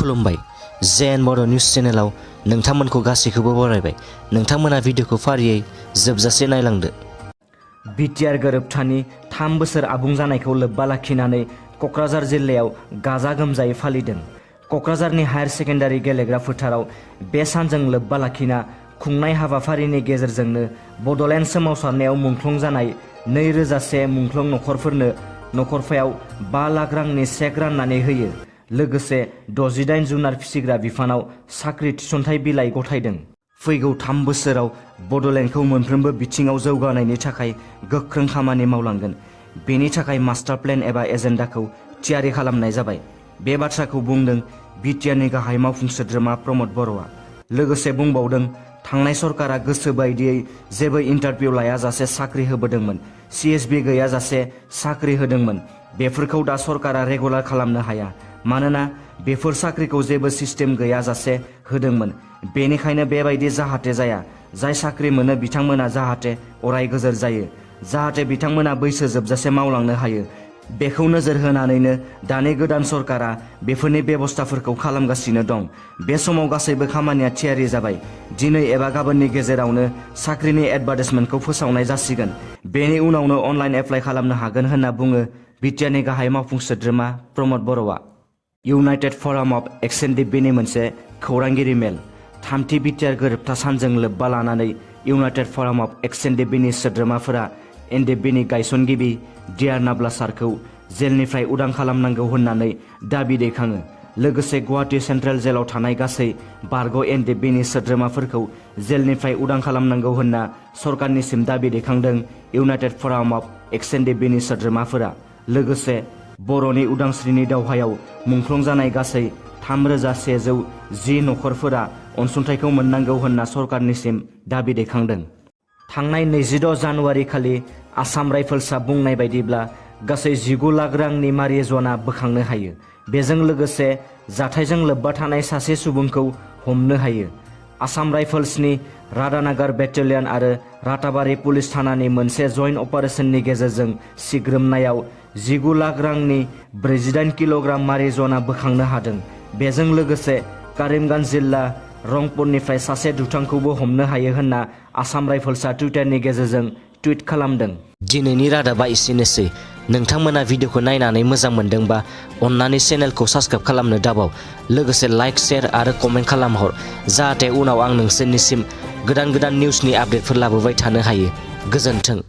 खुलुमबाय जेन बर' निउज चेनेलाव नोंथांमोनखौ गासैखौबो बरायबाय। नोंथांमोना भिडिअखौ फारियै जोबजासे नायलांदो। BTR गोरोबथानि 3 बोसोर आबुं जानायखौ लोब्बा लाखिनानै क'क्राझार जिल्लायाव गाजा गोमजायै फालिदों। क'क्राझारनि हायार सेकेन्डारि गेलेग्रा फोथाराव बे सानजों लोब्बा लाखिना खुंनाय हाबाफारिनि गेजेरजोंनो बड'लेण्ड सोमावसारनायाव मुंख्लं जानाय 2001 मुंख्लं नखरफोरनो नखरफायाव 5 लाख रांनि चेक राननानै होयो। लोगोसे 68 जुनार फिसिग्रा बिफानाव साख्रि थिसनथाइ बिलाइ गथायदों। फैगौ 3 बोसोराव बड'लेण्डखौ मोनफ्रोमबो बिथिङाव जौगानायनि थाखाय गोख्रों खामानि मावलांगोन। बेनि थाखाय मास्टार प्लेन एबा एजेन्डाखौ थियारि खालामनाय जाबाय। बे बाथ्राखौ बुंदों BTRनि गाहाय मावफुं सोद्रोमा प्रमद बर'आ। लोगोसे बुंबावदों, थांनाय सरकारा गोसो बायदियै जेबो इन्टारभिउ लायाजासे साख्रि होबोदोंमोन, CSB गैयाजासे साख्रि होदोंमोन। बेफोरखौ दा सरकारा रेगुलार खालामनो हाया, मानोना बेफोर साख्रिखौ जेबो सिस्टेम गैयाजासे होदोंमोन। बेनिखायनो बेबायदि जाहाथे जाया। जाय साख्रि मोनो बिथांमोना जाहाथे अराय गोजोर जायो, जाहाथे बिथांमोना बैसो जोबजासे मावलांनो हायो। बेखौ नोजोर होनानैनो दानि गोदान सरकारा बेफोरनि बेबस्थाफोरखौ खालामगासिनो दं। बे समाव गासैबो खामानिया थियारि जाबाय। दिनै एबा गाबोननि गेजेरावनो साख्रिनि एडभार्टाइजमेन्टखौ फोसावनाय जासिगोन। बेनि उनावनो अनलाइन एप्लाइ खालामनो हागोन होनना बुङो BTRनि गाहाय मावफुं सोद्रोमा प्रमद बर'आ। इउनाइटेड फराम अफ एक्स-एन-डि-बिनि मोनसे खौरांगिरि मेल। 3थि BTR गोरोबथा सानजों लोब्बा लानानै इउनाइटेड फराम अफ एक्स-एन-डि-बिनि सोद्रोमाफोरा एन-डि-बिनि गायसनगिरि DR नाब्ला सारखौ जेलनिफ्राय उदां खालामनांगौ होननानै दाबि दैखाङो। लोगोसे गुवाहाटी सेन्ट्रेल जेलाव थानाय गासै बारग' एन-डि-बिनि सोद्रोमाफोरखौ जेलनिफ्राय उदां खालामनांगौ होनना सरकारनिसिम दाबि दैखांदों इउनाइटेड फराम अफ एक्स-एन-डि-बिनि सोद्रोमाफोरा। लोगोसे बर'नि उदांस्रिनि दावहायाव मुंख्लं जानाय गासै 3110 नखरफोरा अनसुंथाइखौ मोननांगौ होनना सरकारनिसिम दाबि दैखांदों। थांनाय 26 जानुवारि खालि आसाम राइफल्सआ बुंनाय बायदिब्ला गासै 19 लाख रांनि मारिजुआना बोखांनो हायो। बेजों लोगोसे जाथायजों लोब्बा थानाय सासे सुबुंखौ हमनो हायो। आसाम राइफल्सनि राधानगर बेटेलियन आरो राताबारि पुलिस थानानि मोनसे जइन्ट अपारेशननि गेजेरजों सिग्रोमनायाव 19 लाख रांनि 48 किल'ग्राम मारिजुआना बोखांनो हादों। बेजों लोगोसे करीमगंज जिल्ला रंपुरनिफ्राय सासे दुथांखौबो हमनो हायो होनना आसाम राइफल्सआ टुइटारनि गेजेरजों टुइट खालामदों। दिनैनि रादाबा एसेनोसै। नोंथांमोना भिडिअखौ नायनानै मोजां मोनदोंबा अन्नानै चेनेलखौ साबस्क्राइब खालामनो दाबाव। लोगोसे लाइक, शेयार आरो कमेन्ट खालामहर, जाहाथे उनाव आं नोंसोरनिसिम गोदान निउसनि आपडेटफोर लाबोबाय थानो हायो। गोजोन्थों।